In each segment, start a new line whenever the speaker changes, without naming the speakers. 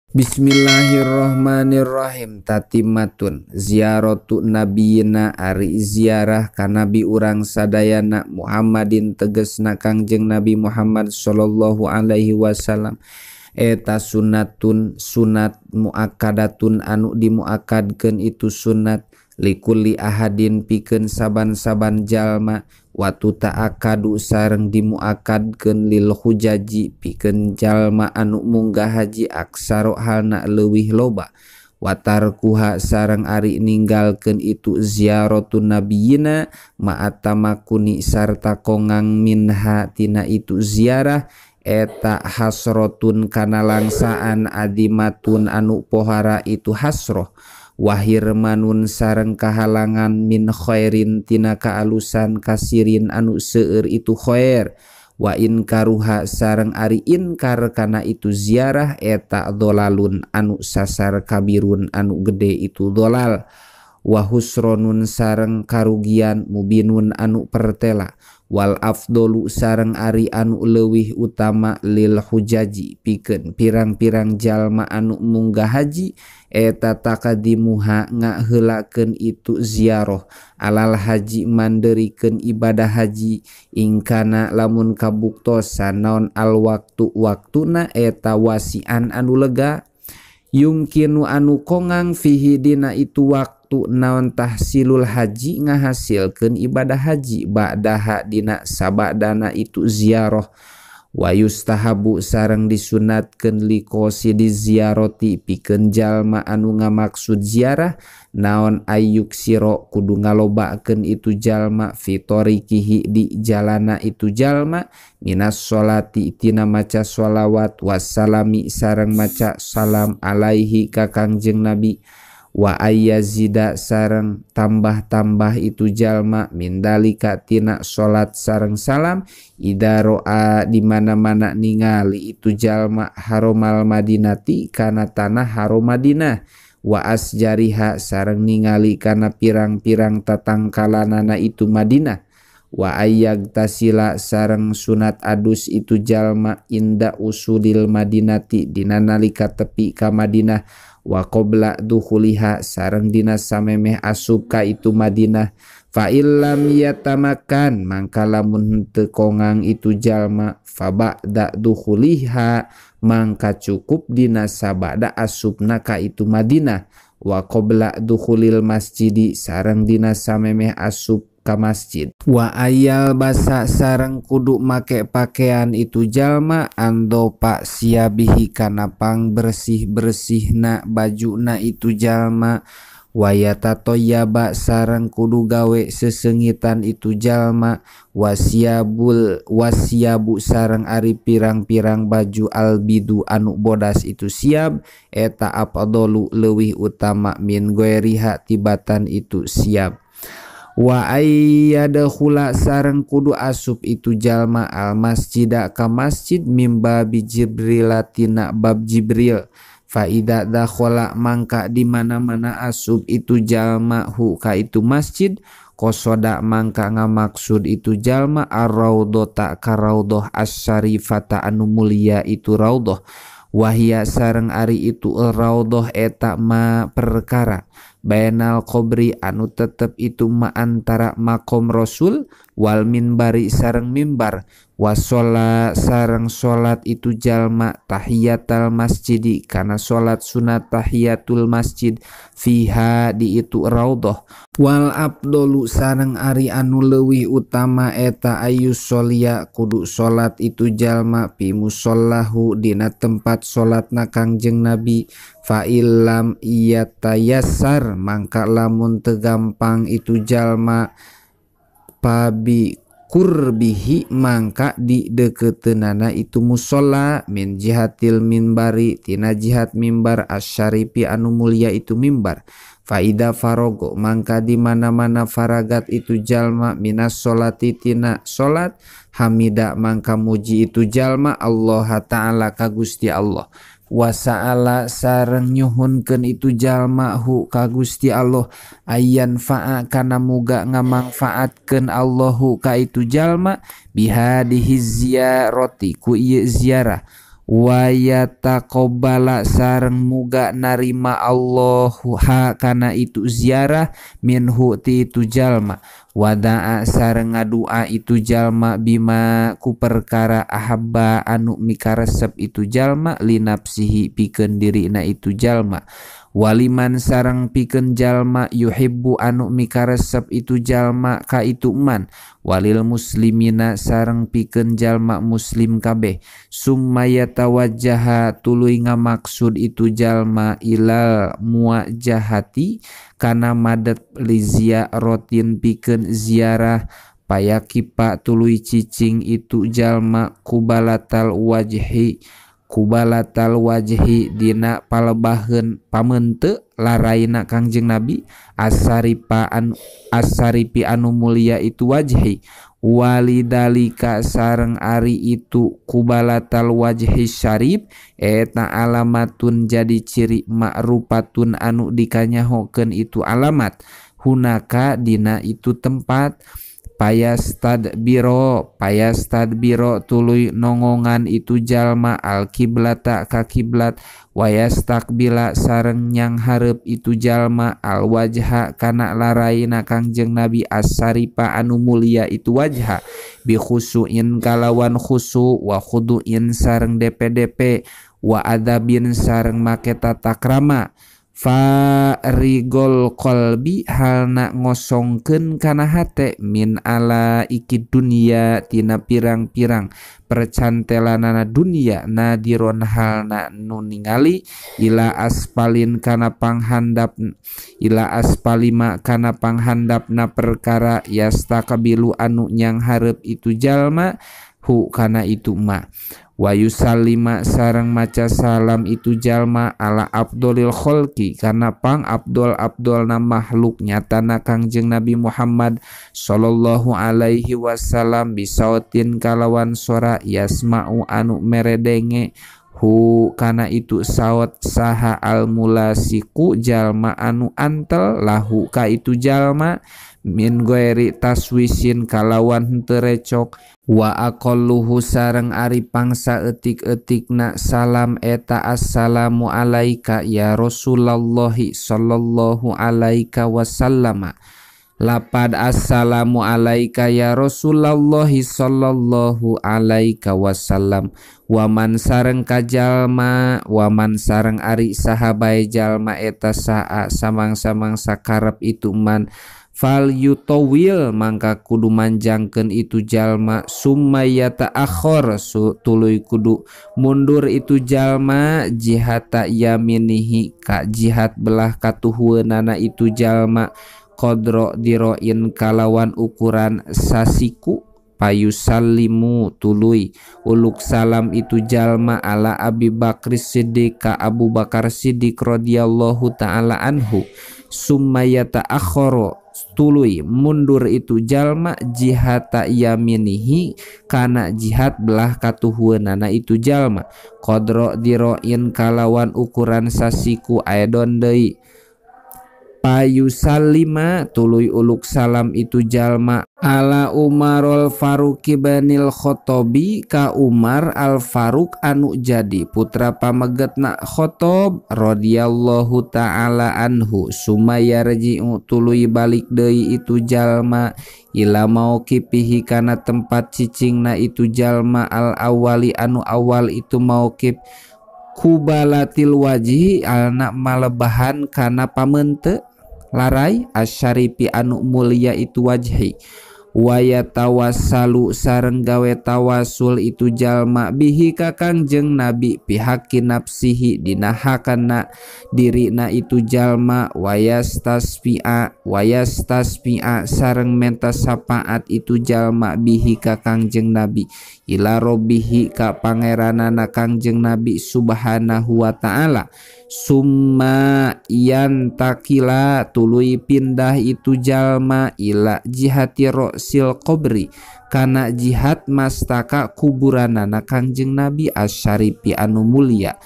Bismillahirrahmanirrahim. Tatimatun ziaratu nabiyina ari ziarah ka nabi urang sadayana Muhammadin tegesna Kangjeng Nabi Muhammad sallallahu alaihi wasallam. Eta sunnatun sunat muakkadatun anu dimuakkadkeun itu sunat likulli ahadin pikeun saban-saban jalma watu ta'akadu sareng dimuakadkeun lil hujaji pikeun jalma anu munggah haji aksaro halna leuwih loba watarkuha sareng ari ninggalkeun itu ziaratun nabiyina ma'atamakuni sarta kongang minha tina itu ziarah eta hasrotun kana langsaan adimatun anu pohara itu hasroh wahirmanun sareng kahalangan min khairin tina kaalusan kasirin anu seueur itu khair wa inkaruha sareng ari inkar kana itu ziarah eta dolalun anu sasar kabirun anu gede itu dolal wa husronun sareng karugian mubinun anu pertela wal afdolu sareng ari anu leuwih utama lil hujaji pikeun pirang-pirang jalma anu munggah haji eta takadimuha ngaheulakeun itu ziarah alal haji manderikeun ibadah haji ingkana lamun kabuktosan naon al waktu waktuna eta wasian anu lega yumkinu anu kongang fihi dina itu waktu naon tahsilul haji ngahasilkeun ibadah haji ba'daha dina sabadana itu ziarah wa yustahabu sareng disunatkeun liqasidi ziarati pikeun jalma anu ngamaksud ziarah naon ayyuk siro kudu ngalobakeun itu jalma fi tariqihi di jalana itu jalma minas sholati tina maca sholawat wassalami sareng maca salam alaihi ka Kangjeng Nabi wa ayyazida sareng tambah-tambah itu jalma mindalika tina salat sareng salam ida ro'a di mana-mana ningali itu jalma haromal madinati kana tanah haram Madinah wa asjariha sareng ningali kana pirang-pirang tatangkalanana itu Madinah wa ayyag tasila sareng sunat adus itu jalma inda usulil madinati dina nalika tepi ka Madinah wa qabla dukhuliha sareng dina samemeh asup ka itu Madinah fa illam yatamakan mangka lamun henteu kongang itu jalma fa ba'da dukhuliha mangka cukup dina sabada asupna ka itu Madinah wa qabla dukhulil masjidi sareng dina samemeh asup ka masjid wa ayal basa sareng kudu make pakaian itu jalma andopa siabihi kana pang bersih-bersihna bajuna itu jalma wayatatoyaba sareng kudu gawe sesengitan itu jalma wasiabul wasiabu sareng ari pirang-pirang baju albidu anu bodas itu siab eta afdalu leuwih utama min goeriha tibatan itu siab wa ayyadkhula sareng kudu asup itu jalma al masjida ka masjid mimba bi Jibril tina bab Jibril fa idza dakhala mangka di mana-mana asup itu jalma hu ka itu masjid qosoda mangka ngamaksud itu jalma ar-raudhata ka raudhah asy-syarifata anu mulia itu raudhah wahia sareng ari itu raudhah eta ma perkara bainal qabri anu tetep itu ma antara makom rasul wal minbari sareng mimbar wasola sareng salat itu jalma tahiyatal masjidi kana salat sunat tahiyatul masjid fiha di itu raudhah wal abdolu sareng ari anu leuwih utama eta ayus solia kudu salat itu jalma pi musallahu dina tempat salatna Kangjeng Nabi fa illam yatayassar mangka lamun teu gampang itu jalma pabi kurbihi mangka di deketeunana itu musola min jihatil minbari tina jihat mimbar asyarifi anu mulia itu mimbar faida farogo mangka di mana-mana faragat itu jalma minas sholati tina solat hamida mangka muji itu jalma Allah ta'ala ka Gusti Allah wasa'ala sareng nyuhunkeun itu jalma hu ka Gusti Allah ayan fa'a kana muga ngamangfaatkeun Allahu ka itu jalma bihadihi ziyarati ku ieu ziarah Wa yataqabbala sareng muga narima Allahu ha kana itu ziarah minhu ti itu jalma. Wada'a sareng ngadua itu jalma bima ku perkara ahabba anu mikaresep itu jalma linapsihi pikeun dirina itu jalma. Waliman sareng pikeun jalma yuhibbu anu mikaresep itu jalma ka itu man. Walil muslimina sareng pikeun jalma muslim kabeh. Summa yatawajjaha tuluy ngamaksud itu jalma ilal muwajjahati kana madet li ziaratin pikeun ziarah payakipa tuluy cicing itu jalma kubalatal wajhi kubalatal wajhi dina palebaheun pamente laraina Kangjeng Nabi asaripa anu asaripi anu mulia itu wajhi. Walidalika sareng ari itu kubalatal wajhi syarif eta alamatun jadi ciri ma'rupatun anu dikanyahokeun itu alamat hunaka dina itu tempat. Payastadbiro payastadbiro tuluy nongongan itu jalma al kiblata ka kiblat wayastakbila sareng nyang hareup itu jalma al wajha kana laraina Kangjeng Nabi as-saripa anu mulia itu wajha bi khusuin kalawan khusu wa khuduin sareng DPDP wa adabin sareng make tata krama. Farigol qalbi halna ngosongkeun kana hate min ala iki dunia tina pirang-pirang percantelanana dunia nadiron halna nu ningali ila aspalin kana panghandap ila aspalima kana panghandapna perkara yastaqbilu anu nyang hareup itu jalma hu kana itu ma. Wa yusallima sareng maca salam itu jalma ala afdolil kholqi kana pang abdol abdolna makhluk nyatana Kangjeng Nabi Muhammad sallallahu alaihi wasallam bisautin kalawan sora yasma'u anu meredenge hu kana itu saot saha al mulasiku jalma anu antel lahu ka itu jalma min ghairi taswisin kalawan henteu recok. Wa aqalluhu sareng ari pangsa etik-etikna salam eta assalamu alaika ya Rasulullah sallallahu alaika wasallama. Lapad assalamu alaika ya Rasulullah sallallahu alaika wasallam. Waman sareng kajalma waman sareng ari sahabae jalma eta saa samang-samang sakarep itu man fal yutawil mangka kudu manjangkeun itu jalma summa yata'akhir tuluy kudu mundur itu jalma jihata yaminihi ka jihad belah katuhueunana itu jalma qadra diroin kalawan ukuran sasiku payusallimu tuluy uluk salam itu jalma ala Abi Bakr Siddiq ka Abu Bakar Siddiq radhiyallahu taala anhu summa yata'akhkhara tuluy mundur itu jalma jihata yaminihi kana jihad belah katuhueunana itu jalma qadra diroin kalawan ukuran sasiku aedon deui payusallima tuluy uluk salam itu jalma ala Umarul Faruqi banil Khotobi ka Umar al Faruq anu jadi putra pamegetna Khotob radhiyallahu taala anhu sumaya rji'u tuluy balik deui itu jalma ila mauqifihi kana tempat cicingna itu jalma al awali anu awal itu mauqif kubalatil wajhi alna malebahan kana pamente larai asyarifi anu mulia itu wajhi waya tawassalu sareng gawe tawasul itu jalma bihi ka Kangjeng Nabi pihaki nafsihi dina hakana dirina itu jalma wayastasfi'a wayastasfi'a sareng menta syafaat itu jalma bihi ka Kangjeng Nabi ila robbihi ka pangeranana Kangjeng Nabi subhanahu wa ta'ala summa yantakila tuluy pindah itu jalma ila jihati ro'sil qobri kana jihad mastaka kuburanana Kangjeng Nabi asyarifi anu mulia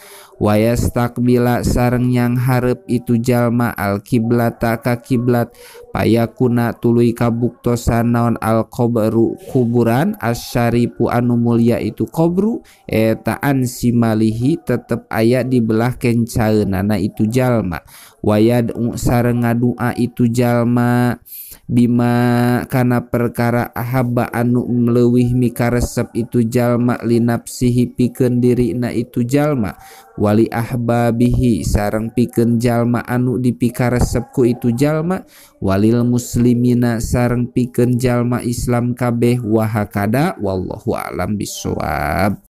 wayastaqbila sareng yang hareup itu jalma al kiblata ka kiblat payakuna tuluy kabuktosan naon al qabru kuburan asyarifu anu mulia itu qabru eta an simalihi tetep aya di belah kencaeunana itu jalma wayad sareng ngadua itu jalma bima kana perkara ahabba anu leuwih mikaresep itu jalma linapsihi pikeun dirina itu jalma wali ahbabihi sareng pikeun jalma anu dipikaresep ku itu jalma walil muslimina sareng pikeun jalma Islam kabeh wa hakada wallahu a'lam bissawab.